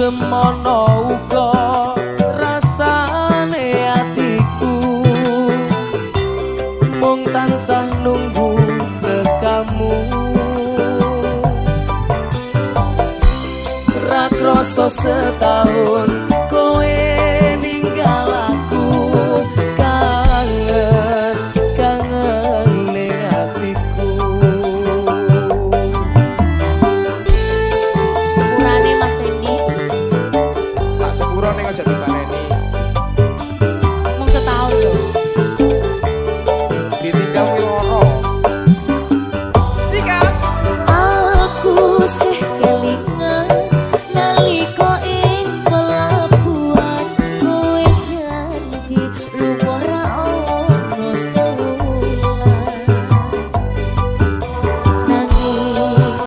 Semono uga rasane atiku, mung tansah nunggu tekamu. Ra krasa setahun.